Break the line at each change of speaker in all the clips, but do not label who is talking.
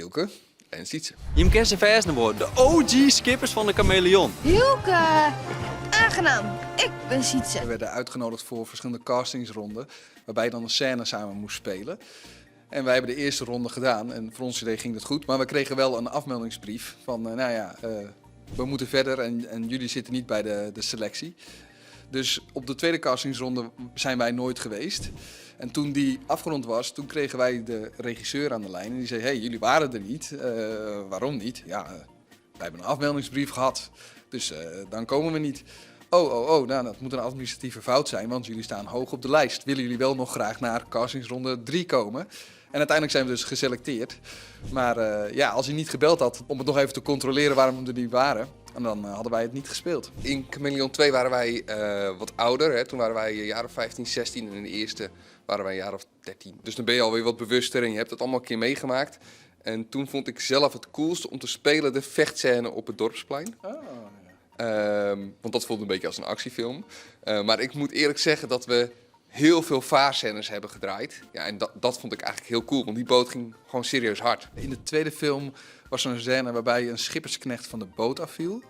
Hielke en Sytse.
Jim kenne se fêst noch wol, de OG skippers fan de Kameleon.
Hielke! Aangenaam, ik ben Sytse.
We werden uitgenodigd voor verschillende castingsronden, waarbij je dan een scène samen moest spelen. En wij hebben de eerste ronde gedaan en voor ons idee ging dat goed. Maar we kregen wel een afmeldingsbrief van, nou ja, we moeten verder en jullie zitten niet bij de selectie. Dus op de tweede castingsronde zijn wij nooit geweest. En toen die afgerond was, toen kregen wij de regisseur aan de lijn. En die zei: "Hey, jullie waren er niet. Waarom niet?" "Ja, wij hebben een afmeldingsbrief gehad, dus dan komen we niet." Oh, oh, nou, dat moet een administratieve fout zijn, want jullie staan hoog op de lijst. Willen jullie wel nog graag naar castingsronde 3 komen?" En uiteindelijk zijn we dus geselecteerd. Maar ja, als hij niet gebeld had om het nog even te controleren waarom we er niet waren, en dan hadden wij het niet gespeeld.
In Kameleon 2 waren wij wat ouder. Hè. Toen waren wij een jaar of 15, 16 en in de eerste waren wij een jaar of 13. Dus dan ben je alweer wat bewuster en je hebt het allemaal een keer meegemaakt. En toen vond ik zelf het coolste om te spelen de vechtscène op het dorpsplein.
Oh, ja.
Want dat voelde een beetje als een actiefilm. Maar ik moet eerlijk zeggen dat we heel veel vaarscènes hebben gedraaid. Ja, en dat vond ik eigenlijk heel cool, want die boot ging gewoon serieus hard.
In de tweede film was er een scène waarbij een schippersknecht van de boot afviel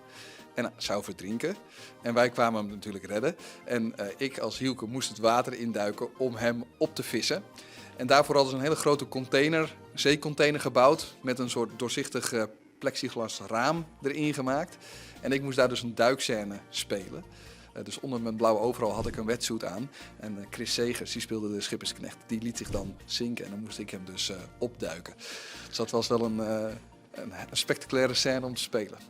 en zou verdrinken. En wij kwamen hem natuurlijk redden. En ik als Hielke moest het water induiken om hem op te vissen. En daarvoor hadden ze een hele grote container, zeecontainer gebouwd met een soort doorzichtig plexiglas raam erin gemaakt. En ik moest daar dus een duikscène spelen. Dus onder mijn blauwe overall had ik een wetsuit aan. En Chris Segers, die speelde de schippersknecht, die liet zich dan zinken en dan moest ik hem dus opduiken. Dus dat was wel een spectaculaire scène om te spelen.